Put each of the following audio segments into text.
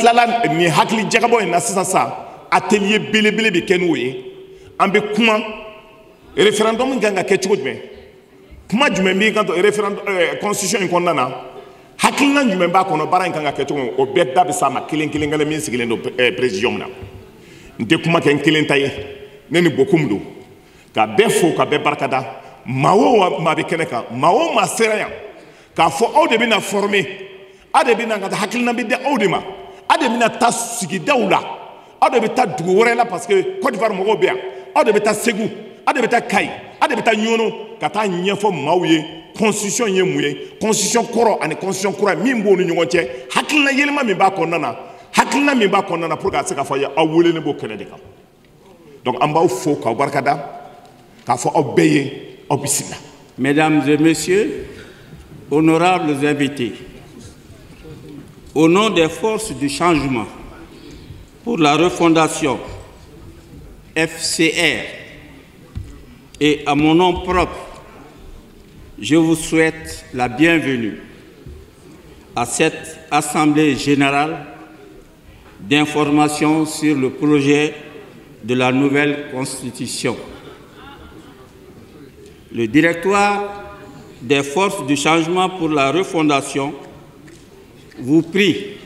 N'an tilala nin hakili jagabɔ in na sisan sisan, atelier belebele bɛ kɛ n'o ye. An bɛ kuma référendum kan ka kɛ cogo jumɛn, kuma jumɛn b'i kan to référendum constitution in kɔnɔna na, hakilina jumɛn b'a kɔnɔ, baara in kan ka kɛ cogo min, o bɛɛ da bɛ s'a ma kelen kelen kelen min sigilen don présidium na. N tɛ kuma kɛ n kelen ta ye, ne ni Bokum don. Ka bɛɛ fo, ka bɛɛ barikada. Maa o maa bɛ kɛnɛ kan, maa o maa sera yan k'a fɔ aw de bɛna former, aw de bɛna ka taa, hakilina bɛ di aw de ma, aw de bɛna taa sigidaw la, aw de bɛ taa dugu wɛrɛ la, parce que Côte d'Ivoire mɔgɔw bɛ yan, aw de bɛ taa Segu, aw de bɛ taa Kayi, aw de bɛ taa Ɲɔnɔ ka taa ɲɛfɔ maaw ye constitution ye mun ye, constitution kɔrɔ ani constitution kura min b'o ni ɲɔgɔn cɛ, hakilina yɛlɛma min b'a kɔnɔna na, hakilina min b'a kɔnɔna na, pour que a se ka fɔ aw welelen b'o kɛnɛ de kan. Donc an b'aw fo k'aw barikada, k'a fɔ aw bɛɛ ye aw bisimila. Mesdames et messieurs, honorables invités, au nom des forces du changement pour la refondation FCR et à mon nom propre, je vous souhaite la bienvenue à cette Assemblée générale d'information sur le projet de la nouvelle Constitution. Le directoire des forces du changement pour la refondation vous prie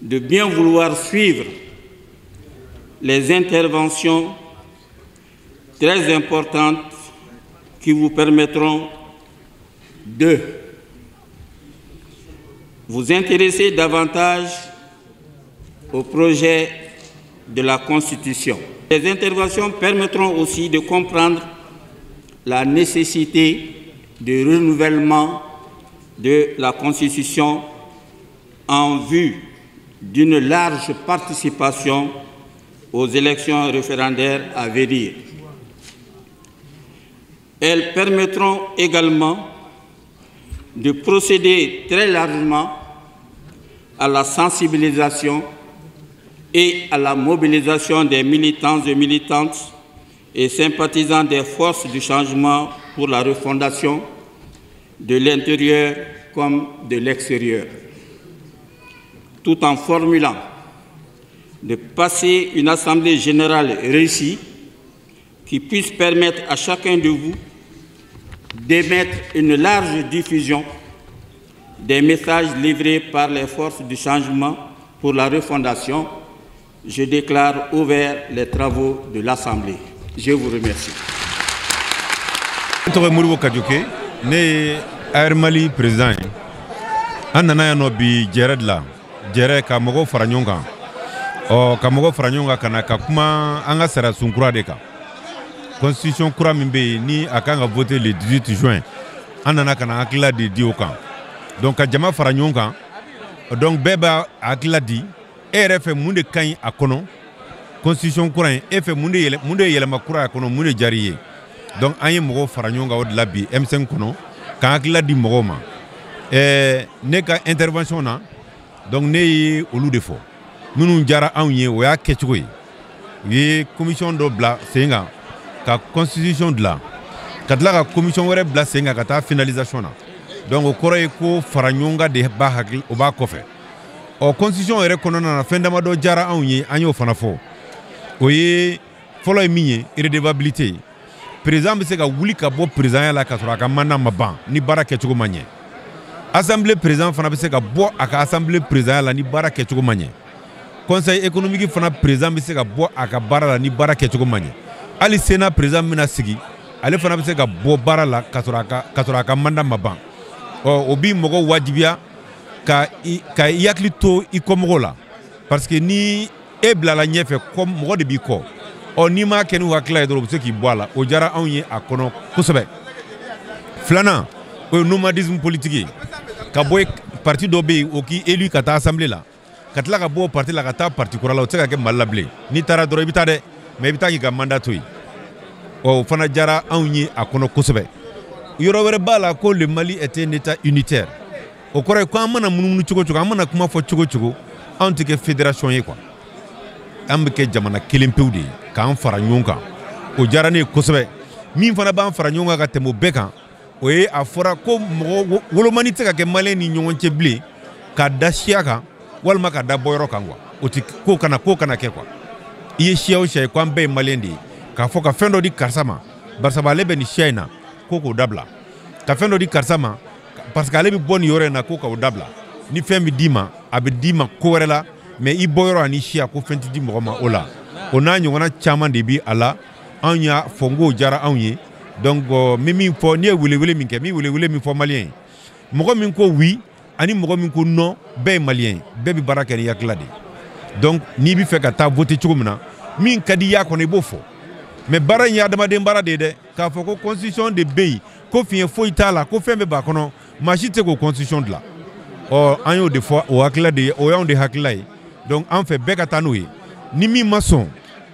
de bien vouloir suivre les interventions très importantes qui vous permettront de vous intéresser davantage au projet de la Constitution. Les interventions permettront aussi de comprendre la nécessité de renouvellement de la Constitution en vue d'une large participation aux élections référendaires à venir. Elles permettront également de procéder très largement à la sensibilisation et à la mobilisation des militants et militantes et sympathisants des forces du changement pour la refondation de l'intérieur comme de l'extérieur, tout en formulant de passer une assemblée générale réussie qui puisse permettre à chacun de vous d'émettre une large diffusion des messages livrés par les forces du changement pour la refondation. Je déclare ouverts les travaux de l'Assemblée. Je vous remercie. N tɔgɔ ye Modibo Kajoke, ne ye AIR Mali président ye. An nana yan nɔ bi jɛrɛ de la, jɛrɛ ka mɔgɔw fara ɲɔgɔn kan, ɔ ka mɔgɔw fara ɲɔgɔn kan ka na ka kuma an ka sariyasun kura de kan, constitution kura min bɛ yen ni a kan ka voter le 18 juin. An nana ka na hakilila de di o kan. Donc ka jama fara ɲɔgɔn kan, donc bɛɛ b'a hakilila di. E yɛrɛ fɛ, mun de ka ɲi a kɔnɔ, constitution kura in? E fɛ, mun de ye yɛlɛma kura a kɔnɔ? Mun de diyara i ye? Donc an ye mɔgɔw fara ɲɔgɔn kan o de la bi M5 kɔnɔ, k'an hakilila di mɔgɔw ma. Ne ka intervention na, donc ne ye olu de fɔ minnu diyara anw ye. O y'a kɛcogo ye: u ye commission dɔ bila sen kan ka constitution dilan, ka tila ka commission wɛrɛ bila sen kan ka taa finalisation na. Donc o kɔrɔ ye ko fara ɲɔgɔn kan de b'a hakili o b'a kɔfɛ. Ɔ constitution yɛrɛ kɔnɔna na, fɛn damadɔ diyara anw ye, an y'o fana fɔ. O ye fɔlɔ ye min ye, redevabilité. Président bɛ se ka wuli ka bɔ présidentya la ka sɔrɔ a ka mandat ma ban ni baara kɛcogo ma ɲɛ. Assemblée président fana bɛ se ka bɔ a ka assemblée présidentya la ni baara kɛcogo ma ɲɛ. Conseil économique fana président bɛ se ka bɔ a ka baara la ni baara kɛcogo ma ɲɛ. Hali sénat président bɛna sigi, ale fana bɛ se ka bɔ baara la ka sɔrɔ a ka mandat ma ban. Ɔ o bi mɔgɔw wajibiya ka i hakili to i kɔmɔgɔw la, parce que ni e bilala ɲɛfɛ, kɔ mɔgɔ de b'i kɔ. Ɔ n'i m'a kɛ n'u hakilila ye dɔrɔn, u bɛ se k'i bɔ a la. O diyara anw ye a kɔnɔ kosɛbɛ. Filanan, o ye nomadisme politique ye, ka bɔ parti dɔ bɛ yen, o k'i élu ka taa assemblée la, ka tila ka bɔ o parti la ka taa parti kura la, o tɛ se ka kɛ Mali la bilen. N'i taara dɔrɔn, i bɛ taa dɛ, mais i bɛ taa k'i ka mandat to yen. Ɔ o fana diyara anw ye a kɔnɔ kosɛbɛ. Yɔrɔ wɛrɛ b'a la ko le Mali est un état unitaire. O kɔrɔ ye ko an mana munumunu cogo cogo, an mana kuma fɔ cogo cogo, anw tɛ kɛ fédération ye quoi, an bɛ kɛ jamana kelen pewu de ye k'an fara ɲɔgɔn kan. O diyara ne ye kosɛbɛ. Min fana b'an fara ɲɔgɔn kan ka tɛmɛ o bɛɛ kan, o ye a fɔra ko mɔgɔ wolomani tɛ se ka kɛ maliyɛn ni ɲɔgɔn cɛ bilen ka da siya kan. walima ka da bɔyɔrɔ kan quoi. O ti ko kana kɛ quoi. I ye siya o siya ye ko an bɛɛ ye maliyɛn de ye, k'a fɔ ka fɛn dɔ di karisa ma barisa ale bɛ nin siya in na ko k'o dabila, ka fɛn dɔ di karisa ma parce que ale bɛ bɔ nin yɔrɔ in na ko k'o dabila. Ni fɛn bɛ d'i ma, a bɛ d'i ma ko wɛrɛ la, mais i bɔyɔrɔ ani siya ko fɛn tɛ di mɔgɔ ma o la. O n'a ɲɔgɔnna caman de bi a la. Anw y'a fɔ n k'o diyara anw ye. Donc n bɛ min fɔ, n'i ye welewele min kɛ, n bɛ welewele min fɔ maliyɛn ye, mɔgɔ min ko oui ani mɔgɔ min ko non, bɛɛ ye maliyɛn ye, bɛɛ bɛ baara kɛ ni hakilila de ye. Donc n'i bɛ fɛ ka taa voter cogo min na, min ka di i y'a kɔnɔ i b'o fɔ. Mais baara in ye adamaden baara de ye dɛ. K'a fɔ ko constitution de bɛ yen, ko fiɲɛ foyi t'a la, ko fɛn bɛɛ b'a kɔnɔ, maa si tɛ se k'o constitution dilan. Ɔ an y'o de fɔ, o hakilila de ye, o y'anw de hakilila ye. Donc an fɛ bɛɛ ka taa n'o ye. Ni min ma sɔn,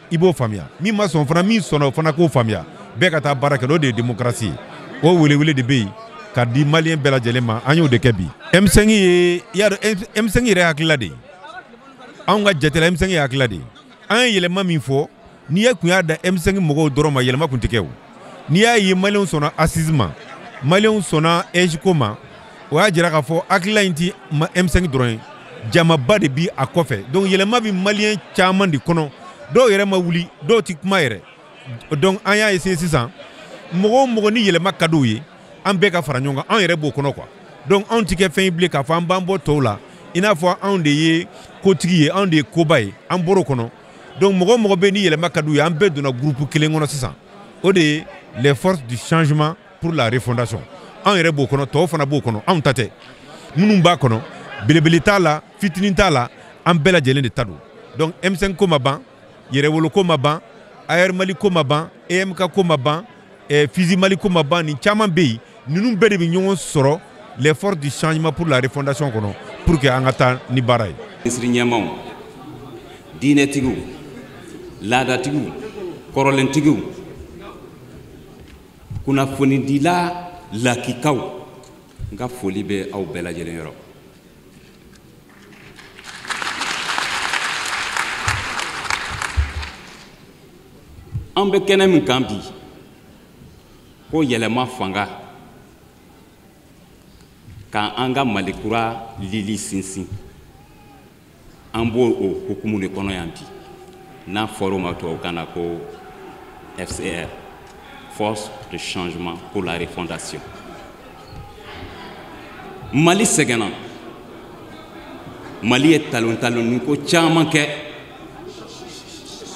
i b'o faamuya. Min ma sɔn fana, min sɔnna o fana k'o faamuya. Bɛɛ ka taa baara kɛ, o de ye démocratie ye. O welewele de bɛ yen ka di maliyɛn bɛɛ lajɛlen ma, an y'o de kɛ bi. M5 ye, i y'a dɔn M5 yɛrɛ hakilila de ye. Anw ka jate la M5 ye hakilila de ye. An ye yɛlɛma min fɔ, n'i ye kun y'a da M5 mɔgɔw dɔrɔn ma, yɛlɛma kun tɛ kɛ o. N'i y'a ye maliyɛnw sɔnna assise ma, maliyɛnw sɔnna EJCO ma, o y'a jira k'a fɔ hakilila in ti M5 dɔrɔn ye, jamaba de bi a kɔfɛ. Donc yɛlɛma bɛ maliyɛn caman de kɔnɔ, dɔw yɛrɛ ma wuli, dɔw ti kuma yɛrɛ. Donc an y'a essayer sisan, mɔgɔ o mɔgɔ ni yɛlɛma ka d'u ye, an bɛɛ ka fara ɲɔgɔn kan, anw yɛrɛ b'o kɔnɔ quoi. Donc anw ti kɛ fɛn ye bilen k'a fɔ an b'an bɔ tɔw la, i n'a fɔ anw de ye kotigi ye, anw de ye koba ye, an bɔr'o kɔnɔ. Donc mɔgɔ o mɔgɔ bɛ ni yɛlɛma ka d'u ye, an bɛɛ donna groupe kelen kɔnɔ sisan. O de ye les forces du changement pour la refondation. Anw yɛrɛ b'o kɔnɔ, tɔw fana b'o kɔnɔ, anw ta tɛ. Minnu b'a kɔnɔ, belebele t'a la, fitinin t'a la, an bɛɛ lajɛlen de ta don. Donc M5 ko ma ban, yɛrɛwolo ko ma ban, AR Mali ko ma ban, EMK ko ma ban, Fizi Mali ko ma ban, nin caman bɛ yen. Ninnu bɛɛ de bɛ ɲɔgɔn sɔrɔ les forces du changement pour la refondation kɔnɔ pour que an ka taa ni baara ye. Minisiri ɲɛmaaw, diinɛtigiw, laadatigiw, kɔrɔlentigiw, kunnafonidila lakikaw, n ka foli bɛ aw bɛɛ lajɛlen yɔrɔ. An bɛ kɛnɛ min kan bi, ko yɛlɛma fanga k'an ka Mali kura lili sinsin, an b'o o hukumu de kɔnɔ yan bi, n'a fɔra o ma tubabukan na ko FCR, Force de changement pour la refondation. Mali sɛgɛnna, Mali ye talon talonni ko caman kɛ,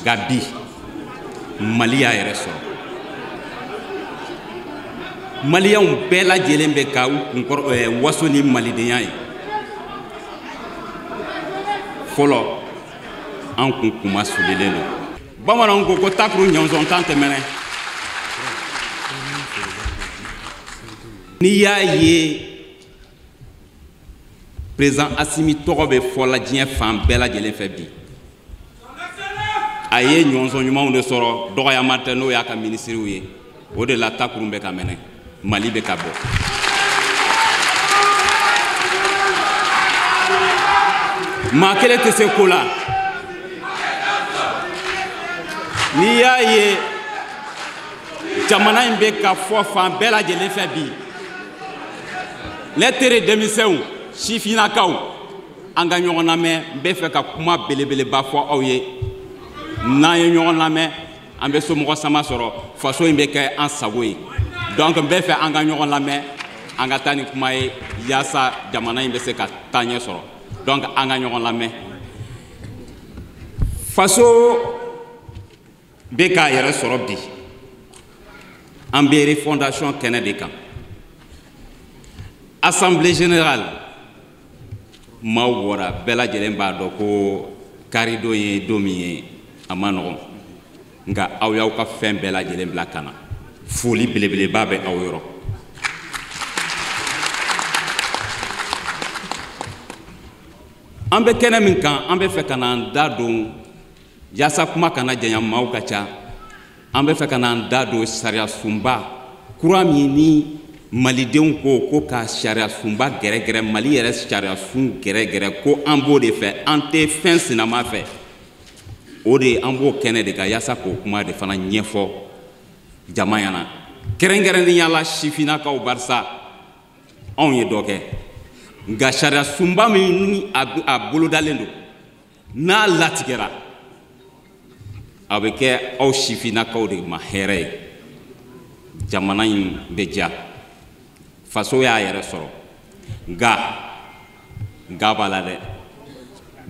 nka bi Mali y'a yɛrɛ sɔrɔ. Maliyɛnw bɛɛ lajɛlen bɛ ka u kunkɔrɔ waso ni malidenya ye. Fɔlɔ an kun kuma sulilen don. Bamananw ko ko takuru ɲɔnsɔn tan tɛmɛnɛ. N'i y'a ye président Assimi tɔgɔ bɛ fɔla diɲɛ fan bɛɛ lajɛlen fɛ bi, a ye ɲɔnsɔn ɲumanw de sɔrɔ, dɔgɔyama tɛ, n'o y'a ka minisiriw ye. O de la takuru bɛ ka mɛnɛ, Mali bɛ ka bɔ. Maa kelen tɛ se ko la. N'i y'a ye jamana in bɛ ka fɔ fan bɛɛ lajɛlen fɛ bi, ne teri denmisɛnw, sifinnakaw, an ka ɲɔgɔn lamɛn. N bɛ fɛ ka kuma belebeleba fɔ aw ye. N'an ye ɲɔgɔn lamɛn, an bɛ somɔgɔ sama sɔrɔ, faso in bɛ kɛ an sago ye. Donc n bɛ fɛ an ka ɲɔgɔn lamɛn, an ka taa ni kuma ye yaasa jamana in bɛ se ka taa ɲɛ sɔrɔ. Donc an ka ɲɔgɔn lamɛn. Faso bɛ k'a yɛrɛ sɔrɔ bi, an bɛ refondation kɛnɛ de kan. Assemblée générale maaw bɔra, bɛɛ lajɛlen b'a dɔn ko karidon ye don min ye, a ma nɔgɔn, nka aw y'aw ka fɛn bɛɛ lajɛlen bila ka na. Foli belebeleba bɛ aw yɔrɔ. An bɛ kɛnɛ min kan, an bɛ fɛ ka n'an da don, yaasa kuma kana janya, maaw ka ca, an bɛ fɛ ka n'an da don sariya sunba kura min ni malidenw ko ka sariya sunba gɛrɛgɛrɛ, Mali yɛrɛ sariya sun gɛrɛgɛrɛ, ko an b'o de fɛ, an tɛ fɛn sinama fɛ. O de an b'o kɛnɛ de kan yaasa k'o kuma de fana ɲɛfɔ jama ɲɛna, kɛrɛnkɛrɛnnenya la sifinnakaw, barisa anw ye dɔ kɛ. Nka sariya sunba min ni a bolodalen don, n'a latigɛra, a bɛ kɛ aw sifinnakaw de ma hɛrɛ ye. Jamana in bɛ diya, faso y'a yɛrɛ sɔrɔ, nka nka b'a la dɛ,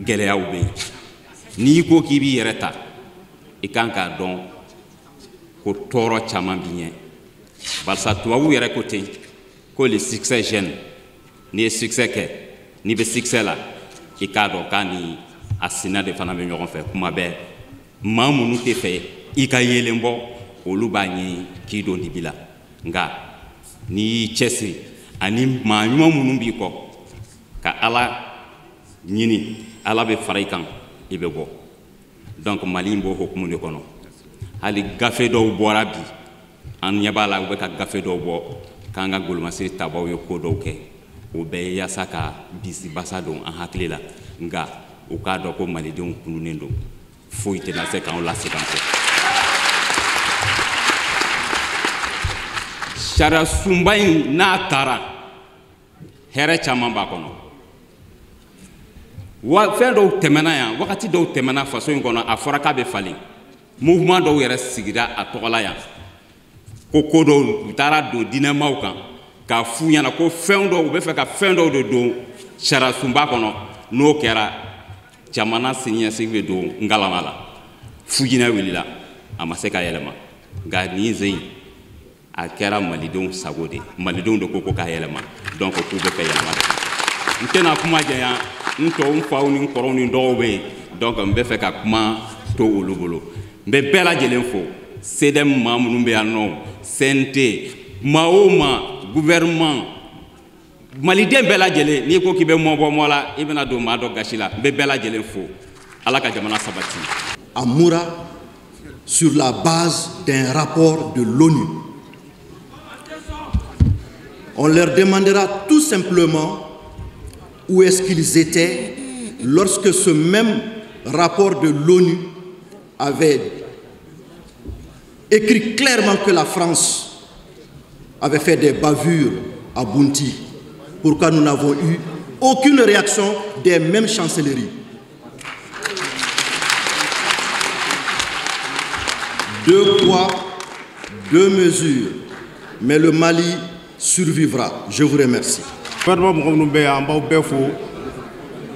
gɛlɛyaw bɛ yen. N'i ko k'i b'i yɛrɛ ta, i kan k'a dɔn ko tɔɔrɔ caman b'i ɲɛ, barisa tubabuw yɛrɛ ko ten ko le succès gêne. N'i ye succès kɛ, n'i bɛ succès la, i k'a dɔn k'a ni a sinna de fana bɛ ɲɔgɔn fɛ. Kuma bɛɛ maa minnu tɛ fɛ i ka yeelen bɔ, olu b'a ɲini k'i don dibi la. Nka n'i y'i cɛsiri ani maa ɲuman minnu b'i kɔ ka Ala ɲini, Ala bɛ fara i kan, i bɛ bɔ. Donc Mali in b'o hukumu de kɔnɔ. Hali gafe dɔw bɔra bi, an ɲɛ b'a la u bɛ ka gafe dɔw bɔ k'an ka golomasiri tabaw ye ko dɔw kɛ. O bɛɛ ye yaasa ka bisibasa don an hakili la. Nka u k'a dɔn ko malidenw kununnen don, foyi tɛna se k'anw lasegin an kɔ. Sariya sunba in n'a taara, hɛrɛ caman b'a kɔnɔ. Wa fɛn dɔw tɛmɛna yan, wagati dɔw tɛmɛna faso in kɔnɔ, a fɔra k'a bɛ falen. Mouvement dɔw yɛrɛ sigira a tɔgɔ la yan, ko ko dɔw u taara don diinɛmaw kan k'a f'u ɲɛna ko fɛn dɔw u bɛ fɛ ka fɛn dɔw de don sariya sunba kɔnɔ. N'o kɛra, jamana siniɲɛsigi bɛ don ngalama la. Fujinɛ wulila, a ma se ka yɛlɛma. Nka nin sen in, a kɛra malidenw sago de, malidenw de ko ko k'a yɛlɛma. Donc k'u bɛ fɛ yɛlɛma de. N tɛna kuma janya, n tɔw, n faw ni n kɔrɔw ni n dɔgɔw bɛ yen, donc n bɛ fɛ ka kuma to olu bolo. N bɛ bɛɛ lajɛlen fo, CDM maa minnu bɛ yan nɔ, CNT, maa o maa, gouvernement, maliden bɛɛ lajɛlen. N'i ko k'i bɛ mɔ bɔ mɔ la, i bɛna don maa dɔ gasi la. N bɛ bɛɛ lajɛlen fo. Ala ka jamana sabati. À Moura, sur la base d'un rapport de l'ONU. On leur demandera tout simplement où est-ce qu'ils étaient lorsque ce même rapport de l'ONU avait écrit clairement que la France avait fait des bavures à Bounti. Pourquoi nous n'avons eu aucune réaction des mêmes chancelleries? Deux poids, deux mesures, mais le Mali survivra. Je vous remercie. Gouvernement mɔgɔ minnu bɛ yan, an b'aw bɛɛ fo,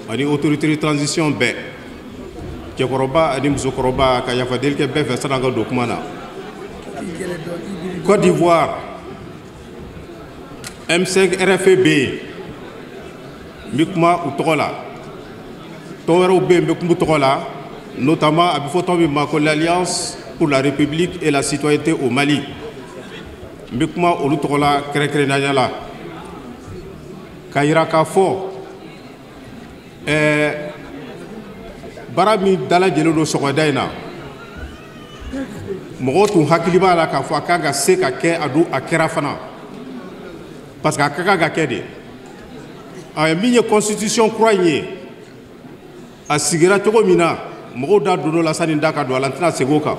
ani autorité de transition bɛɛ, cɛkɔrɔba ani musokɔrɔba, ka yafa deli kɛ bɛɛ fɛ san'an ka don kuma na. Côte d'Ivoire, M5 RFP bɛ yen, n bɛ kuma u tɔgɔ la. Tɔn wɛrɛw bɛ yen, n bɛ kuma u tɔgɔ la, notamment a bɛ fɔ tɔn min ma ko l'Alliance pour la République et la citoyenneté au Mali, n bɛ kuma olu tɔgɔ la kɛrɛnkɛrɛnnenya la, k'a yira k'a fɔ baara min dalajɛlen don sɔgɔmada in na, mɔgɔw tun hakili b'a la k'a fɔ a kan ka se ka kɛ, a dun a kɛra fana, parce que a ka kan ka kɛ de. A min ye constitution kura in ye, a sigira cogo min na, mɔgɔw da donn'o la sani da ka don a la, n tɛna segin o kan.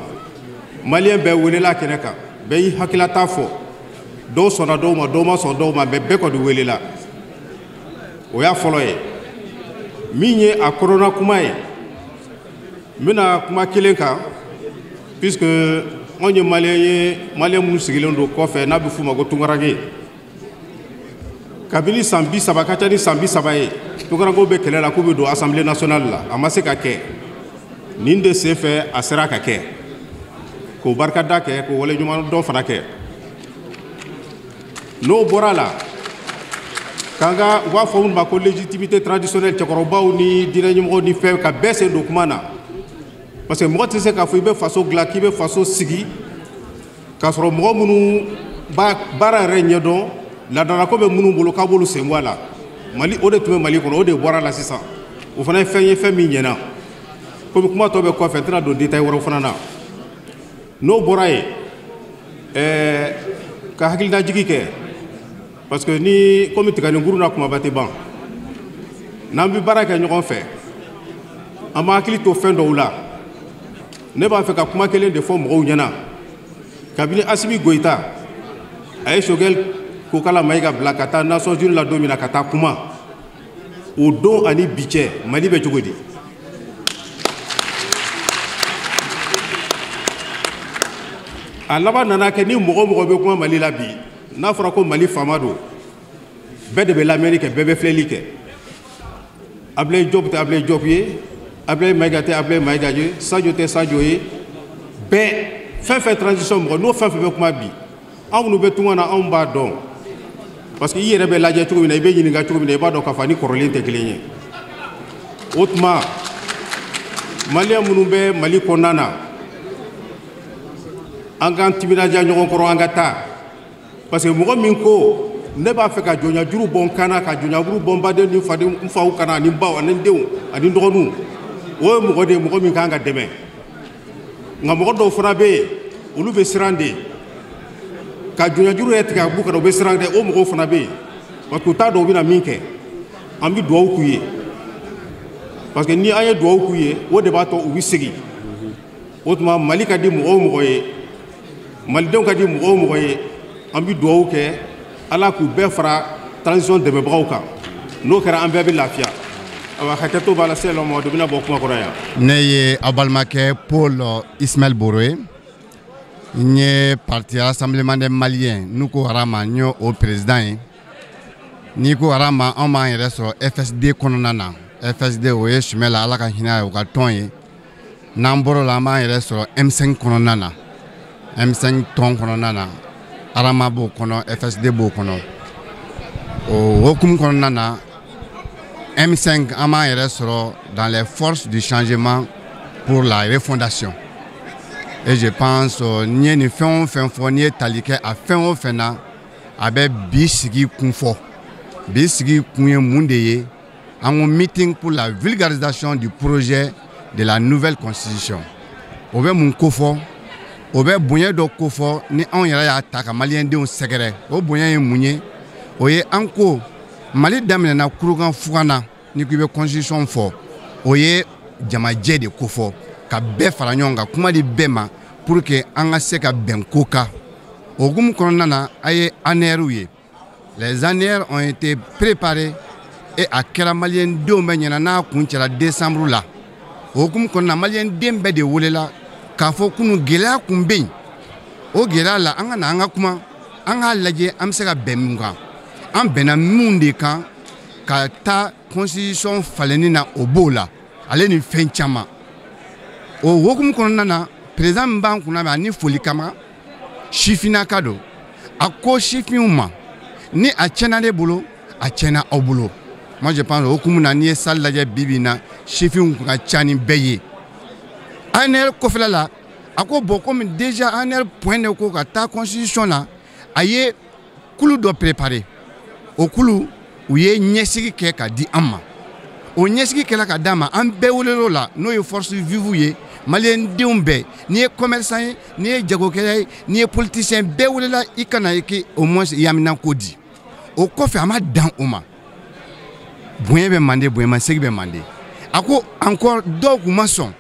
Maliyɛn bɛɛ welela kɛnɛ kan, bɛɛ y'i hakilata fɔ, dɔw sɔnna dɔw ma, dɔw ma sɔn dɔw ma, mais bɛɛ kɔni welela. O y'a fɔlɔ ye. Min ye a kɔnɔna kuma ye, n bɛna kuma kelen kan, puisque anw ye maliyɛn ye, maliyɛn minnu sigilen don kɔfɛ n'a bɛ f'u ma ko tunkaranke. Kabini san 30 ka ca ni san 30 ye, tunkarankew bɛ kɛlɛ la k'u bɛ don Assemblée nationale la, a ma se ka kɛ. Nin de sen fɛ a sera ka kɛ, k'o barikada kɛ, k'o waleɲuman dɔn fana kɛ. N'o bɔra la, k'an ka u b'a fɔ minnu ma ko légitimité traditionnelle, cɛkɔrɔbaw ni diinɛ ɲɛmɔgɔw ni fɛn, ka bɛɛ sen don kuma na, parce que mɔgɔ tɛ se k'a fɔ i bɛ faso dilan, k'i bɛ faso sigi, k'a sɔrɔ mɔgɔ minnu b'a baara yɛrɛ ɲɛdɔn, laadalako bɛ minnu bolo, k'a b'olu sen bɔ a la. Mali o de tun bɛ Mali kɔnɔ, o de bɔra la sisan. O fana ye fɛn ye, fɛn min ɲɛna. Komi kuma tɔ bɛ kɔfɛ, n tɛna don détail wɛrɛw fana na. N'o bɔra yen, ka hakilinajigi kɛ, parce que ni komi tiganikuru na kumaba tɛ ban, n'an bɛ baara kɛ ɲɔgɔn fɛ, an b'an hakili to fɛn dɔw la. Ne b'a fɛ ka kuma kelen de fɔ mɔgɔw ɲɛna. Kabini Asimi Goyita a ye Choguel Kokala Mayiga bila ka taa Nations Unies la don min na ka taa kuma O don ani bi cɛ, Mali bɛ cogo di? A laban nana kɛ ni mɔgɔ mɔgɔ bɛ kuma Mali la bi, n'a fɔra ko Mali faama don, bɛɛ de bɛ lamɛnni kɛ, bɛɛ bɛ filɛli kɛ. Ablaye Diop tɛ Ablaye Diop ye, Ablaye Maïga tɛ Ablaye Maïga ye, Sadio tɛ Sadio ye. Bɛɛ fɛn fɛn transition mɔgɔ n'o fɛn fɛn bɛ kuma bi, anw minnu bɛ tunga na, anw b'a dɔn, parce que i yɛrɛ bɛ lajɛ cogo min na, i bɛ ɲininka cogo min na, i b'a dɔn k'a fɔ ni kɔrɔlen tɛ kelen ye. O tuma, maliyɛn minnu bɛ Mali kɔnɔna na, an k'an timinadiya ɲɔgɔn kɔrɔ, an ka taa, parce que mɔgɔ min ko ne b'a fɛ ka jɔnjajuru bɔ n kan na, ka jɔnjajuru bɔ n baden ni fadenw, n faw kan na, ani n baw ani n denw ani n dɔgɔninw, o ye mɔgɔ de ye, mɔgɔ min kan ka dɛmɛ. Nka mɔgɔ dɔw fana bɛ yen, olu bɛ siran de ka jɔnjajuru yɛrɛ tigɛ a b'u kan, u bɛ siran dɛ. O mɔgɔw fana bɛ yen, parce que u t'a dɔn u bɛna min kɛ. An bɛ dugawu k'u ye, parce que ni an ye dugawu k'u ye, o de b'a to u bɛ segin. O tuma, Mali ka di mɔgɔ o mɔgɔ ye, malidenw ka di mɔgɔ o mɔgɔ ye, an bɛ dugawu kɛ Ala k'u bɛɛ fara transition dɛmɛbagaw kan. N'o kɛra, an bɛɛ bɛ lafiya. Awa, hakɛto b'a la, sɛlɛ Mamadu bɛna bɔ kuma kɔnɔ yan. Ne ye aw balimakɛ Paul Ismaël Boro ye. N ye parti Rassemblement des Maliens, n'u ko Rama, n ye o président ye. N'i ko Rama, anw b'an yɛrɛ sɔrɔ FSD kɔnɔna na. FSD, o ye Sumɛla, Ala ka hinɛ ye, o ka tɔn ye. N'an bɔr'o la, an b'an yɛrɛ sɔrɔ M5 kɔnɔna na. M5 tɔn kɔnɔna na, Rama b'o kɔnɔ, FSD b'o kɔnɔ. O hokumu kɔnɔna na, M5, an b'an yɛrɛ sɔrɔ dans les forces du changement pour la refondation. Et je pense, n'i ye nin fɛn o fɛn fɔ, n'i ye tali kɛ a fɛn o fɛn na, a bɛ bi sigi kun fɔ. Bi sigi kun ye mun de ye? An ko meeting pour la vulgarisation du projet de la nouvelle constitution. O bɛ mun ko fɔ? O bɛ bonya dɔ ko fɔ ni anw yɛrɛ y'a ta ka maliyɛndenw sɛgɛrɛ. O bonya ye mun ye? O ye an ko Mali daminɛna kurukan fugan na. N'i ko i bɛ constitution fɔ, o ye jamajɛ de ko fɔ, ka bɛɛ fara ɲɔgɔn kan, kuma di bɛɛ ma pour que an ka se ka bɛn ko kan. O hukumu kɔnɔna na, a ye ANR ye, les ANR ont été préparés et a kɛra maliyɛndenw bɛɛ ɲɛna n'a kun cɛla décembre la. O hukumu kɔnɔna na, maliyɛnden bɛɛ de welela k'a fɔ kunun gɛlɛya kun bɛ yen. O gɛlɛya la, an ka na, an ka kuma, an k'a lajɛ an bɛ se ka bɛn mun kan. An bɛnna mun de kan ka taa constitution falenni na, o b'o la, ale ni fɛn caman. O hukumu kɔnɔna na, président min b'an kunna ani foli kama, sifinnaka don, a ko sifinw ma ni a tiɲɛna ne bolo, a tiɲɛna aw bolo. Moi, je pense, o hukumu na, n'i ye salle lajɛ bi bi in na, sifinw kun ka ca ni bɛɛ ye. ANR kɔfɛla la, a ko bon, komi déjà ANR point de ko ka taa constitution na, a ye kulu dɔ préparé. O kulu, u ye ɲɛsigi kɛ ka di an ma. O ɲɛsigi kɛla ka d'an ma, an bɛɛ welel'o la, n'o ye force vive ye. Maliyɛndenw bɛɛ, n'i ye commerçant ye, n'i ye jagokɛla ye, n'i ye politicien, bɛɛ welela i ka na i k'i au moins yamina ko di. O kɔfɛ, a ma dan o ma. Bonya bɛ mande, bonyamasegin bɛ mande. A ko encore, dɔw kun ma sɔn,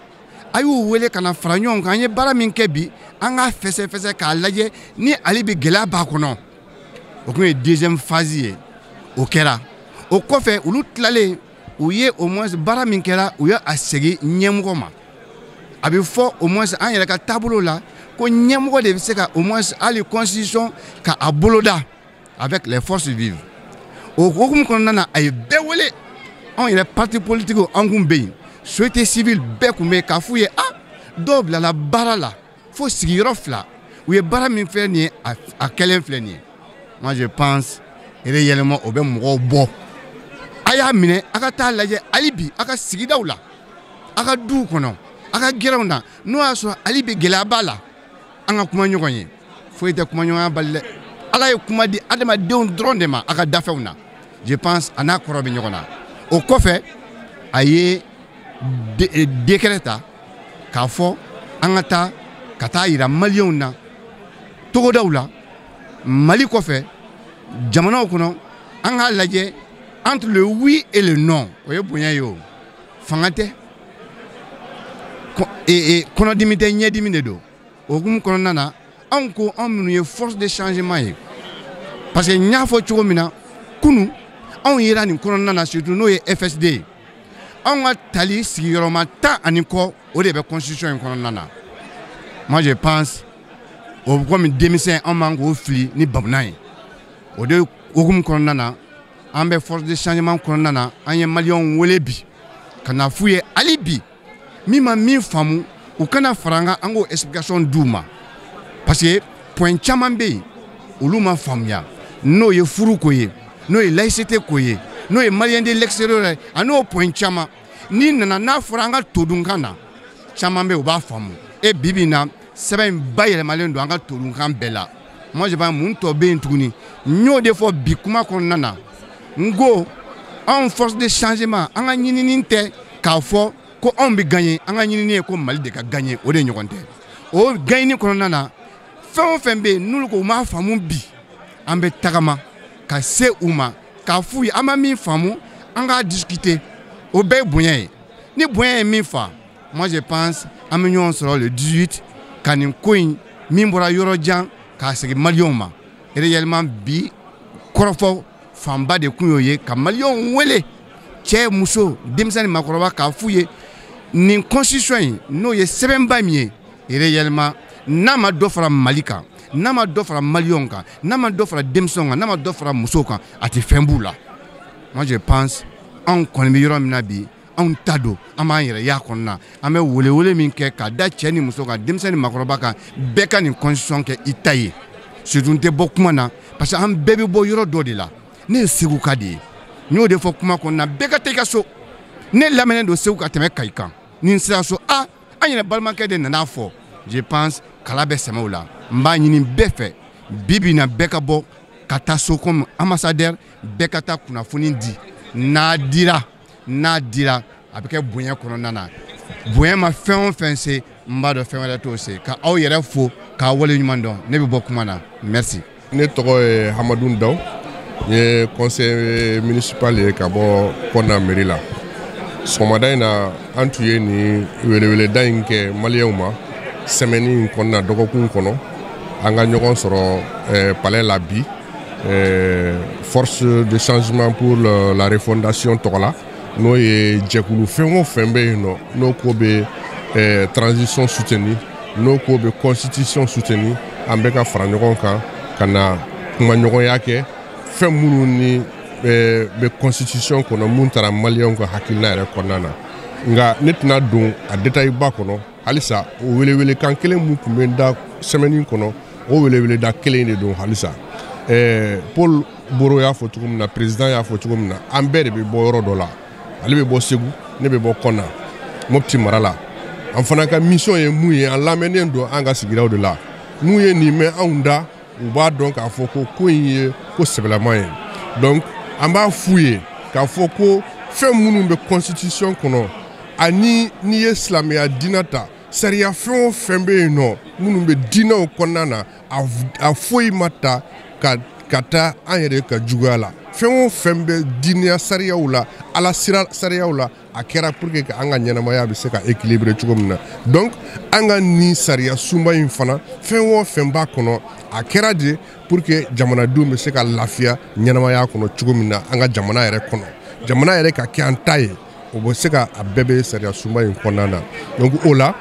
a y'u wele ka na fara ɲɔgɔn kan. An ye baara min kɛ bi, an k'a fɛsɛfɛsɛ k'a lajɛ ni ale bɛ gɛlɛya b'a kɔnɔ. O kun ye deuxième phase ye, o kɛra. O kɔfɛ, olu tilalen, u ye au moins baara min kɛra, u ye a segin ɲɛmɔgɔ ma. A bɛ fɔ au moins an yɛrɛ ka taabolo la ko ɲɛmɔgɔ de bɛ se ka au moins hali constitution ka a boloda avec les forces vives. O hukumu kɔnɔna na, a ye bɛɛ wele. Anw yɛrɛ parti politique, an kun bɛ yen, société civile bɛɛ kun bɛ yen, k'a f'u ye a dɔw bilala baara la fo sigiyɔrɔ fila. U ye baara min filɛ nin ye, a kɛlen filɛ nin ye. Moi, je pense réellement, o bɛ mɔgɔw bɔ. A y'a minɛ, a ka taa lajɛ hali bi a ka sigidaw la, a ka duw kɔnɔ, a ka gɛrɛnw na, n'o y'a sɔrɔ hali bi gɛlɛya b'a la, an ka kuma ɲɔgɔn ye. Foyi tɛ kumaɲɔgɔnya bali dɛ. Ala ye kuma di adamadenw dɔrɔn de ma a ka dafɛnw na. Je pense, a n'a kɔrɔ bɛ ɲɔgɔn na. O kɔfɛ, a ye décret ta k'a fɔ an ka taa ka taa yira maliyɛnw na togodaw la, Mali kɔfɛ jamanaw kɔnɔ, an k'a lajɛ entre le oui et le non. O ye bonya ye. O fanga tɛ, kɔnɔdimi tɛ, ɲɛdimi de don. O hukumu kɔnɔna na, anw ko anw minnu ye force de changement ye, parce que n y'a fɔ cogo min na kunun. Anw yera nin kɔnɔna na, surtout n'o ye FSD ye. Anw ka tali sigiyɔrɔma 10 ani kɔ, o de bɛ constitution in kɔnɔna na. Moi, je pense, o bɛ komi denmisɛn, anw man k'o fili ni bamuna ye. O de hukumu kɔnɔna na, an bɛ force de changement kɔnɔna na. An ye maliyɛnw wele bi ka na f'u ye hali bi, min ma min faamu, u kana fara an kan, an k'o explication d'u ma, parce que point caman bɛ yen, olu ma faamuya. N'o ye furu ko ye, n'o ye laïcité ko ye, n'o ye malien de l'extérieur ye, ani o point caman. N'i nana n'a fɔra an ka todunkan na, caman bɛ yen, u b'a faamu. E bi bi in na, sɛbɛn in bayɛlɛmalen don an ka todunkan bɛɛ la. Moi, je pense, mun tɔ bɛ yen tuguni? N y'o de fɔ bi kuma kɔnɔna na. N ko anw force de changement, an ka ɲinini tɛ k'a fɔ ko anw bɛ gagner. An ka ɲinini ye ko Mali de ka gagner, o de ɲɔgɔn tɛ. O gagner kɔnɔna na, fɛn o fɛn bɛ yen n'olu ko u m'a faamu bi, an bɛ tagama ka se u ma k'a f'u ye an ma min faamu, an k'a discuter. O bɛɛ ye bonya ye. Ni bonya ye min fa, moi, je pense, an bɛ ɲɔgɔn sɔrɔ le 18 ka nin ko in min bɔra yɔrɔ jan k'a segin maliyɛnw ma. Réellement, bi kɔrɔfɔ fanba de kun y'o ye, ka maliyɛnw wele, cɛ, muso, denmisɛn ni maakɔrɔba, k'a f'u ye nin constitution in, n'o ye sɛbɛnba min ye, réellement, n'a ma dɔ fara Mali kan, n'a ma dɔ fara maliyɛnw kan, n'a ma dɔ fara denmisɛnw kan, n'a ma dɔ fara musow kan, a tɛ fɛn b'u la. Moi, je pense, anw kɔni bɛ yɔrɔ min na bi, anw ta don, an b'an yɛrɛ y'a kɔnɔna. An bɛ welewele min kɛ ka da cɛ ni muso kan, denmisɛn ni maakɔrɔba kan, bɛɛ ka nin constitution kɛ i ta ye. Surtout, n tɛ bɔ kuma na, parce que an bɛɛ bɛ bɔ yɔrɔ dɔ de la. Ne ye Segu ka de ye, n y'o de fɔ kuma kɔnɔna. Bɛɛ ka taa i ka so. Ne lamɛnnen don Segu ka tɛmɛ Kayi kan. Ni n sera so, a an yɛrɛ balimakɛ de nana fɔ, je pense, kala bɛ sɛmɛ o la. N b'a ɲini bɛɛ fɛ bi bi in na, bɛɛ ka bɔ ka taa so comme ambassadeur, bɛɛ ka taa kunnafoni di. N'a dira, n'a dira, a bɛ kɛ bonya kɔnɔna na. Bonya ma fɛn o fɛn se, n b'a dɔn fɛn wɛrɛ t'o se. Ka aw yɛrɛ fo k'a wale ɲuman dɔn. Ne bɛ bɔ kuma na, merci. Ne tɔgɔ ye Hamadu Daw, n ye conseiller municipal ye ka bɔ Kɔna mairie la. Sɔgɔmada in na, an tun ye nin weleweleda in kɛ maliyɛnw ma semaine in kɔnɔna, dɔgɔkun kɔnɔ, an ka ɲɔgɔn sɔrɔ palais la bi, force de changement pour la refondation tɔgɔ la, n'o ye jɛkulu fɛn o fɛn bɛ yen nɔ, n'o ko bɛ transition soutenir, n'o ko bɛ constitution soutenir. An bɛ ka fara ɲɔgɔn kan ka na kumaɲɔgɔnya kɛ fɛn minnu ni bɛ constitution kɔnɔ, mun taara maliyɛnw ka hakilina yɛrɛ kɔnɔna na. Nka ne tɛna don a détail ba kɔnɔ halisa. O welewelekan kelen mun tun bɛ da semaine kɔnɔ, o weleweleda kelen de don halisa. Paul Boro y'a fɔ cogo min na, président y'a fɔ cogo min na, an bɛɛ de bɛ bɔ yɔrɔ dɔ la. Ale bɛ bɔ Segu, ne bɛ bɔ Kɔna, Mopti mara la. An fana ka mission ye mun ye? An lamɛnnen don an ka sigidaw de la. N'u ye nin mɛn anw da, u b'a dɔn k'a fɔ ko ko in ye ko sɛbɛlama ye. Donc an b'a f'u ye k'a fɔ ko fɛn minnu bɛ constitution kɔnɔ, ani n'i ye silamɛya diinɛ ta, sariya fɛn o fɛn bɛ yen nɔ minnu bɛ diinɛw kɔnɔna na, a foyi ma ta ka taa an yɛrɛ ka juguya la. Fɛn o fɛn bɛ diinɛ sariyaw la, ala sira sariyaw la, a kɛra pour que an ka ɲɛnamaya bɛ se ka équilibrer cogo min na. Donc an ka nin sariya sunba in fana, fɛn o fɛn b'a kɔnɔ, a kɛra de pour que jamanadenw bɛ se ka lafiya ɲɛnamaya kɔnɔ cogo min na, an ka jamana yɛrɛ kɔnɔ, jamana yɛrɛ ka kɛ an ta ye. O bɛ se ka a bɛɛ bɛ sariya sunba in kɔnɔna na. Donc o la,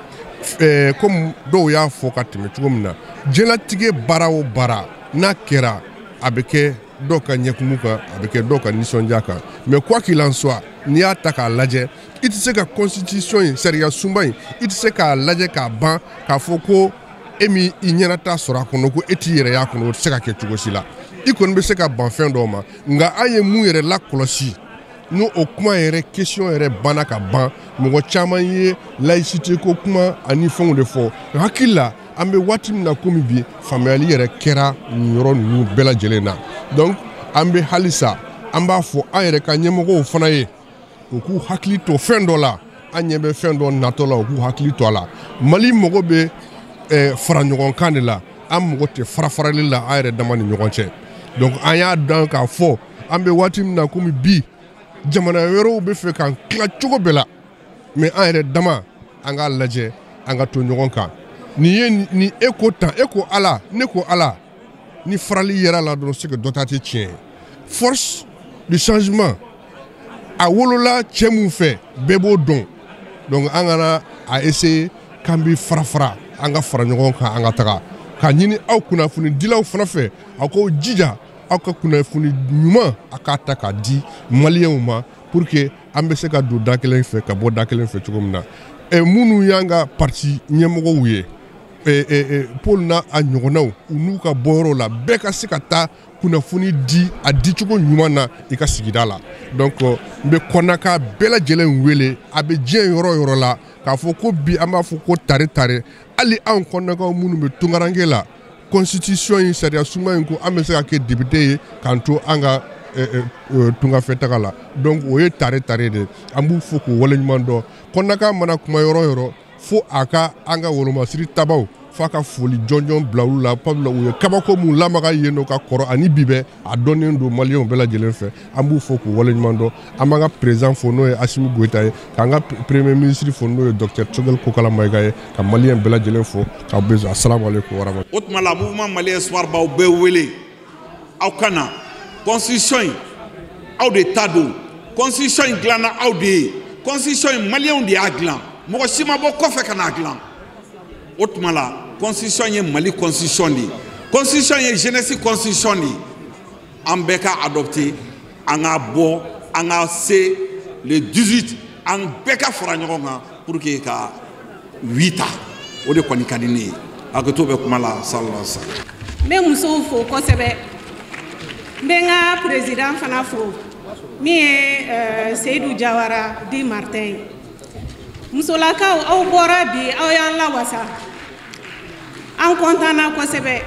komi dɔw y'a fɔ ka tɛmɛ cogo min na, diɲɛlatigɛ baara o baara n'a kɛra, a bɛ kɛ dɔw ka ɲɛkumu kan, a bɛ kɛ dɔw ka nisɔndiya kan. Mais quoi qu'il en soit, n'i y'a ta k'a lajɛ, i tɛ se ka constitution in, sariya sunba in, i tɛ se k'a lajɛ k'a ban k'a fɔ ko e min i ɲɛnata sɔrɔ a kɔnɔ, ko e t'i yɛrɛ y'a kɔnɔ. O tɛ se ka kɛ cogo si la. I kɔni bɛ se ka ban fɛn dɔw ma. Nka an ye mun yɛrɛ lakɔlɔsi, n'o o kuma yɛrɛ question yɛrɛ banna ka ban, mɔgɔ caman ye laïcité ko kuma ani fɛnw de fɔ. Hakili la, an bɛ waati min na komi bi, faamuyali yɛrɛ kɛra nin yɔrɔ ninnu bɛɛ lajɛlen na. Donc an bɛ halisa an b'a fɔ an yɛrɛ ka ɲɛmɔgɔw fana ye, u k'u hakili to fɛn dɔ la. An ɲɛ bɛ fɛn dɔ natɔ la, u k'u hakili to a la. Mali mago bɛ fara ɲɔgɔn kan de la, an mago tɛ fara farali la an yɛrɛ dama ni ɲɔgɔn cɛ. Donc an y'a dɔn k'a fɔ an bɛ waati min na komi bi, jamana wɛrɛw bɛ fɛ k'an tila cogo bɛɛ la, mais an yɛrɛ dama, an k'a lajɛ an ka to ɲɔgɔn kan. Nin ye ni e ko tan, e ko ala, ne ko ala, ni farali yɛrɛ la dɔrɔn, se ka dɔ ta tɛ tiɲɛ ye. Force Le changement a wolola cɛ mun fɛ, bɛɛ b'o dɔn. Donc an kana a essayer k'an bɛ fara fara, an ka fara ɲɔgɔn kan, an ka taga k'a ɲini aw kunnafonidilaw fana fɛ, aw k'aw jija aw ka kunnafoni ɲuman a k'a ta k'a di maliyɛnw ma pour que an bɛ se ka don da kelen fɛ ka bɔ da kelen fɛ cogo min na. Minnu y'an ka parti ɲɛmɔgɔw ye, Paul n'a a ɲɔgɔnnaw, u n'u ka bɔyɔrɔw la, bɛɛ ka se ka taa kunnafoni di a dicogo ɲuman na i ka sigida la. Donc n bɛ kɔnaka bɛɛ lajɛlen wele, a bɛ diɲɛ yɔrɔ o yɔrɔ la, k'a fɔ ko bi an b'a fɔ ko tare tare, hali anw kɔnakaw minnu bɛ tunkaranke la, constitution in sariya sunba in ko an bɛ se ka kɛ député ye k'an to an ka tungafɛ taga la. Donc o ye tare tare de, an b'u fo k'u waleɲuman dɔn. Kɔnaka mana kuma yɔrɔ o yɔrɔ, fo a ka an ka wolomasiri tabaw f'a ka foli jɔnjɔn bila olu la, pabula u ye kabako mun lamaga yen nɔ ka kɔrɔ ani bi bɛɛ a dɔnnen don maliyɛnw bɛɛ lajɛlen fɛ. An b'u fo k'u waleɲuman dɔn. An b'an ka président fo n'o ye Assimi Goïta ye, k'an ka premier ministre fo n'o ye docteur Choguel Kokalla Maïga ye, ka maliyɛn bɛɛ lajɛlen fo k'aw bɛɛ assalamu alaikum wa rahmatulah. O tuma la mouvement malien espoir b'aw bɛɛ wele, aw ka na constitution in aw de ta don, constitution in dilanna aw de ye, constitution in maliyɛnw de y'a dilan, mɔgɔ si ma bɔ kɔfɛ ka n'a dilan. O tuma la constitution ye Mali constitution de ye, constitution ye jeunesse constitution de ye, an bɛɛ ka adopter, an ka bɔ, an ka se le 18, an bɛɛ ka fara ɲɔgɔn kan pour que ka 8 ta, o de kɔni ka di ne ye. Hakɛto bɛ kuma la, sallallahu alaihi wa sallam. N bɛ musow fo kosɛbɛ, n bɛ n ka président fana fo min ye Seydou Diawara di Martin ye. Musolakaw, aw bɔra bi, aw y'an lawasa, an kɔntanna kosɛbɛ.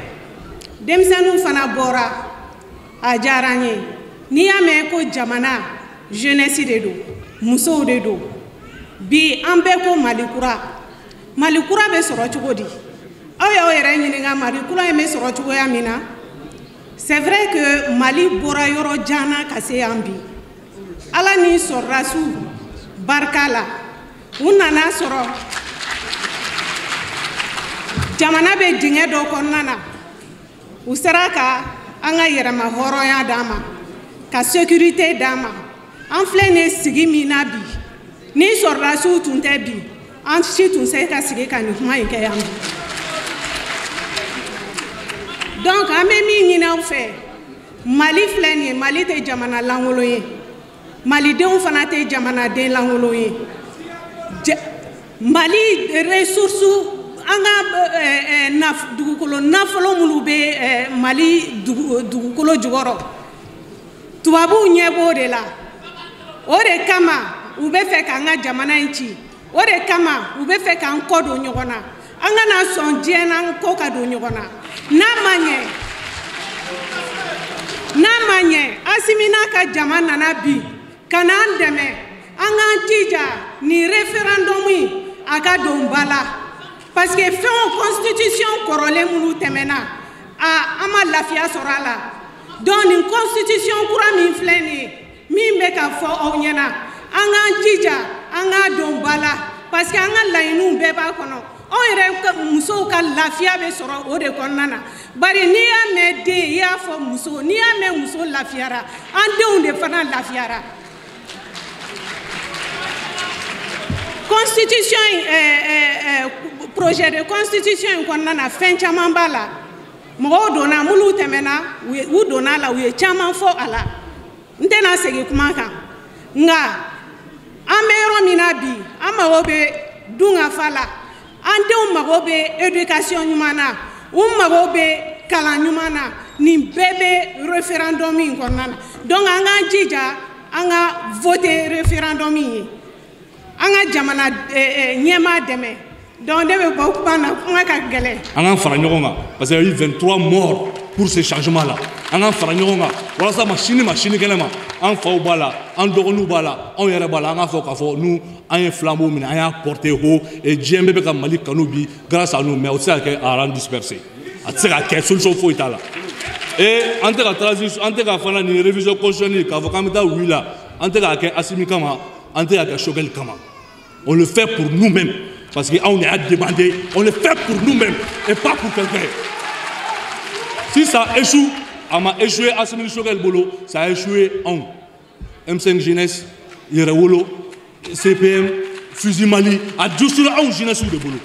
Denmisɛnninw fana bɔra, a diyara an ye. N'i y'a mɛn ko jamana jeunesse de don, musow de don. Bi an bɛɛ ko Mali kura, Mali kura bɛ sɔrɔ cogo di? Aw y'aw yɛrɛ ɲininka Mali kura in bɛ sɔrɔ cogoya min na. C'est vrai que Mali bɔra yɔrɔ jan na ka se yan bi, Ala ni sɔrɔdasiw barika la, u nana sɔrɔ jamana bɛ dingɛ dɔ kɔnɔna na, u sera ka an ka yɛrɛma hɔrɔnya d'an ma, ka sécurité d'an ma. An filɛ nin ye sigi min na bi, ni sɔrɔdasiw tun tɛ bi, an si tun se ka sigi ka nin kuma in kɛ yan bi. Donc an bɛ min ɲini aw fɛ, Mali filɛ nin ye, Mali tɛ jamana lankolon ye, malidenw fana tɛ jamanaden lankolon ye. Mali ressources, an ka dugukolo nafolo minnu bɛ Mali dugukolo jukɔrɔ, tubabuw ɲɛ b'o de la. O de kama u bɛ fɛ k'an ka jamana in ci, o de kama u bɛ fɛ k'an kɔ don ɲɔgɔn na. An kana sɔn diɲɛ n'an kɔ ka don ɲɔgɔn na. N'a ma ɲɛ, Assimi n'a ka jama nana bi ka n'an dɛmɛ, an k'an jija nin référendum in a ka don ba la, parce que fɛn o constitution kɔrɔlen minnu tɛmɛna, a an ma lafiya sɔrɔ a la. Donc nin constitution kura min filɛ nin ye, min bɛ ka fɔ aw ɲɛna, an k'an jija an k'a don ba la, parce que an ka laɲiniw bɛɛ b'a kɔnɔ. Anw yɛrɛ musow ka lafiya bɛ sɔrɔ o de kɔnɔna na. Bari n'i y'a mɛn den, i y'a fɔ muso, n'i y'a mɛn muso lafiyara, an denw de fana lafiyara. Constitution in, projet de constitution in kɔnɔna na, fɛn caman b'a la. Mɔgɔw donna, minnu tɛmɛna, u donna a la, u ye caman fɔ a la. N tɛna segin kuma kan, nka an bɛ yɔrɔ min na bi, an mago bɛ dunkafa la, an denw mago bɛ éducation ɲuman na, u mago bɛ kalan ɲuman na. Nin bɛɛ bɛ référendum in kɔnɔna na. Donc an k'an jija an ka voter référendum in ye, an ka jamana ɲɛmaa dɛmɛ. Donc ne bɛ bɔ kuma na, kuma ka gɛlɛn. An k'an fara ɲɔgɔn kan, parce qu'il y a eu 23 morts pour ce changement là. An k'an fara ɲɔgɔn kan walasa ma sini ma sinikɛnɛ ma, an faw b'a la, an dɔgɔninw b'a la, anw yɛrɛ b'a la, an k'a fɔ k'a fɔ nous an ye flambeau minɛ, an y'a porté haut et diɲɛ bɛɛ bɛ ka Mali kanu bi grâce à nous, mais o tɛ se ka kɛ à rang dispersé, a tɛ se ka kɛ, solution foyi t'a la. Et an tɛ ka transition, an tɛ ka fana nin révision constitutionnelle k'a fɔ k'an bɛ taa oui la, an tɛ k'a kɛ Assimi kama, an tɛ k'a kɛ Choguel kama. On le fait pour nous-mêmes, parce qu'on a demandé, on le fait pour nous-mêmes et pas pour quelqu'un. Si ça échoue, a ma échoué Assimi Choguel bolo, ça a échoué anw. M5 jeunesse, Yɛrɛwolo, CPM, Fusil Mali, a dusura anw jeunesse de bolo.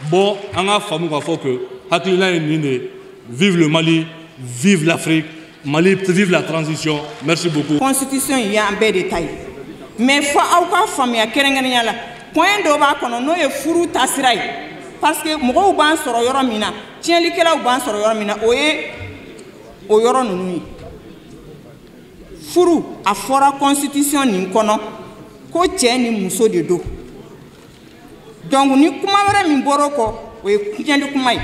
Bon, an k'a faamu k'a fɔ que hakilina ye nin de ye. Vive le Mali, vive l'Afrique, Mali, vive la transition. Merci beaucoup. Constitution in y'an bɛɛ de ta ye, mais fo aw ka faamuya kɛrɛnkɛrɛnnenya la, point dɔ b'a kɔnɔ n'o ye furu taasira ye, parce que mɔgɔw b'an sɔrɔ yɔrɔ min na, tiɲɛlikɛlaw b'an sɔrɔ yɔrɔ min na, o ye o yɔrɔ ninnu ye. Furu a fɔra constitution nin kɔnɔ ko cɛ ni muso de don. Donc ni kuma wɛrɛ min bɔra o kɔ, o ye tiɲɛli kuma ye.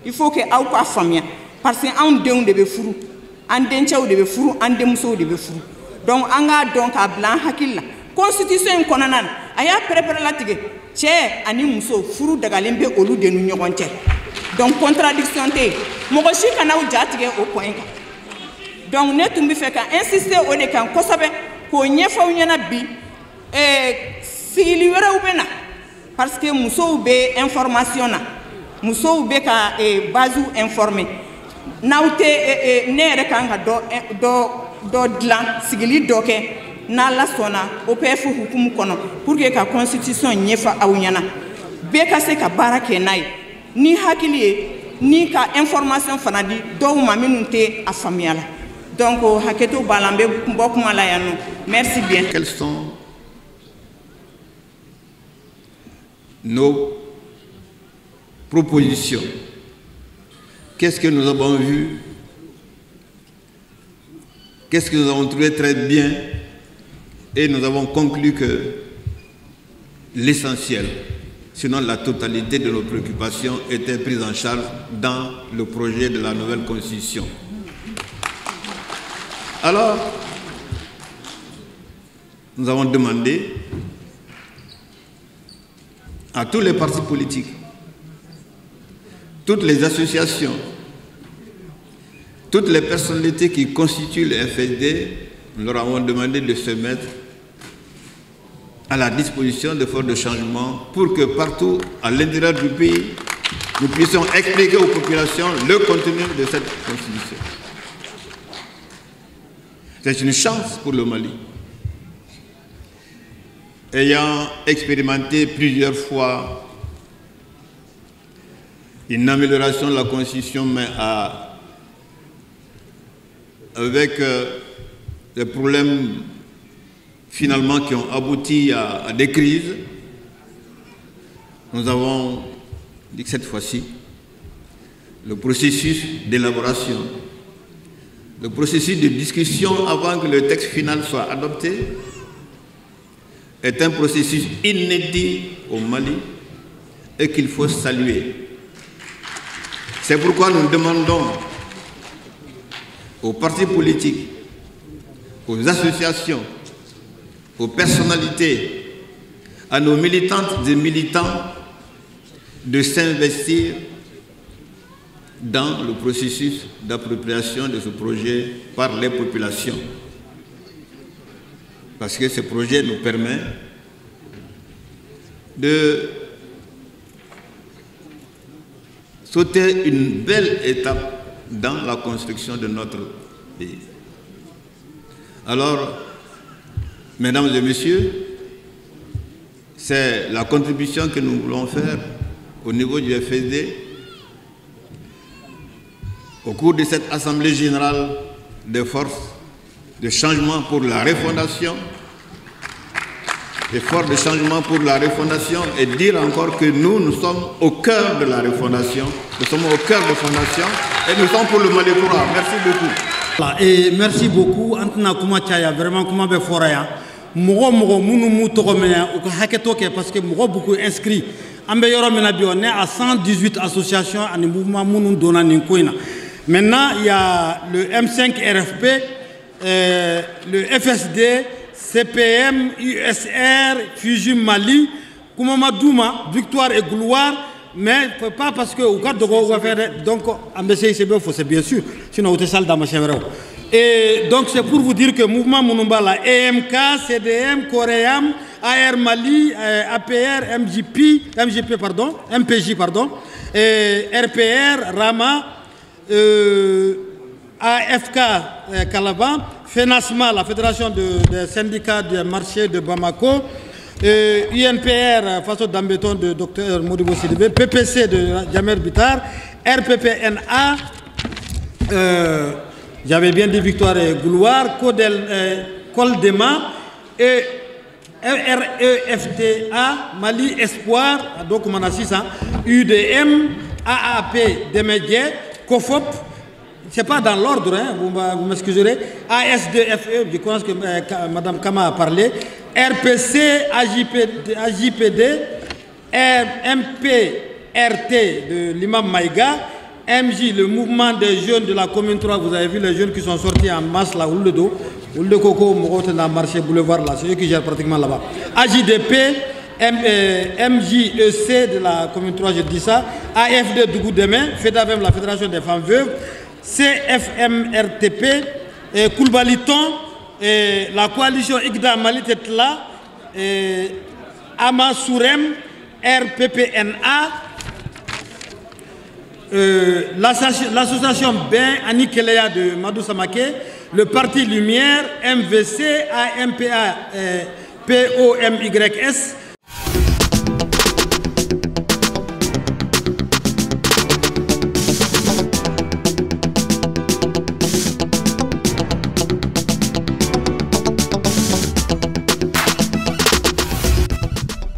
Il faut que aw ka faamuya, parce que anw denw de bɛ furu, an dencɛw de bɛ furu, an denmusow de bɛ furu. Donc an k'a dɔn k'a bila an hakili la, constitution in kɔnɔna na, a y'a pɛrɛpɛrɛlatigɛ cɛ ani muso furu dagalen bɛ olu de ni ɲɔgɔn cɛ. Donc contradiction tɛ yen, mɔgɔ si kana aw ja tigɛ o point kan. Donc ne tun bɛ fɛ ka insister o de kan kosɛbɛ k'o ɲɛfɔ aw ɲɛna bi. Sigili wɛrɛw bɛ na, parce que musow bɛ information na, musow bɛ ka base informer. N'aw tɛ ne yɛrɛ kan ka dɔ dilan, sigili dɔ kɛ n'Ala sɔnna OPF hukumu kɔnɔ, pour que ka constitution ɲɛfɔ aw ɲɛna, bɛɛ ka se ka baara kɛ n'a ye ni hakili ye, ni ka information fana di dɔw ma minnu tɛ a faamuya la. Donc hakɛto b'a la, n bɛ bɔ kuma la yan nɔ. Merci bien. Quels sont nos propositions? Qu'est-ce que nous avons vu? Qu'est-ce que nous avons trouvé très bien? Et nous avons conclu que l'essentiel, sinon la totalité de nos préoccupations, était prise en charge dans le projet de la nouvelle Constitution. Alors, nous avons demandé à tous les partis politiques, toutes les associations, toutes les personnalités qui constituent le FSD, nous leur avons demandé de se mettre à la disposition des forces de changement pour que partout, à l'intérieur du pays, nous puissions expliquer aux populations le contenu de cette Constitution. C'est une chance pour le Mali. Ayant expérimenté plusieurs fois une amélioration de la Constitution, mais avec des problèmes finalement qui ont abouti à des crises, nous avons dit que cette fois-ci, le processus d'élaboration, le processus de discussion avant que le texte final soit adopté, est un processus inédit au Mali et qu'il faut saluer. C'est pourquoi nous demandons aux partis politiques, aux associations, aux personnalités, à nos militantes et militants de s'investir dans le processus d'appropriation de ce projet par les populations. Parce que ce projet nous permet de sauter une belle étape dans la construction de notre pays. Alors, mesdames et messieurs, c'est la contribution que nous voulons faire au niveau du FSD au cours de cette Assemblée générale des forces de changement pour la refondation, des forces de changement pour la refondation, et dire encore que nous, nous sommes au cœur de la refondation, nous sommes au cœur de la fondation, et nous sommes pour le Mali courant. Merci beaucoup. Voilà, et merci beaucoup. Antena kuma caya vraiment kuma bɛ fɔra yan. Mɔgɔ mɔgɔ minnu m'u tɔgɔ mɛn u ka hakɛto kɛ parce que mɔgɔ beaucoup inscrit. An bɛ yɔrɔ min na bi, on est à 118 associations ani mouvement minnu donna nin ko in na. Maintenant, il y a le M5 RFP, le FSD, CPM, USR, Fusil Mali, Koumama Douma, Victoire et Gloire, mais pas parce que au cadre de va faire donc MBC ICB c'est bien sûr, sinon au salle dans ma chambre. Et donc c'est pour vous dire que mouvement Mounumbala, EMK, CDM, Coréam, AR Mali, APR, MJP, MGP pardon, MPJ pardon, et RPR, Rama, AFK Kalaban, FENASMA, la Fédération des syndicats des marchés de Bamako, UNPR, Faso Dambeton de Dr Modibo Sidibé, PPC de Djamer Bitar, RPPNA, j'avais bien dit Victoire et Gouloir, Coldema et REFTA, Mali Espoir, donc on a 6, hein, UDM, AAP Demedje, COFOP, c'est pas dans l'ordre, hein, vous m'excuserez, ASDFE, je pense que Mme Kama a parlé, RPC, AJPD, MPRT de l'imam Maïga, MJ, le mouvement des jeunes de la commune 3, vous avez vu les jeunes qui sont sortis en masse là, ou le dos, ou le coco, dans le marché boulevard là, c'est eux qui gèrent pratiquement là-bas. AJDP, MJEC de la commune 3, je dis ça, AFD Dougou-Demain, FEDAVEM, la Fédération des femmes veuves, CFMRTP, Koulbaliton, la coalition IGDA Mali Tetla, Ama Sourem, RPPNA, l'association Ben Anikeleya de Madou Samake, le Parti Lumière, MVC, AMPA, POMYS,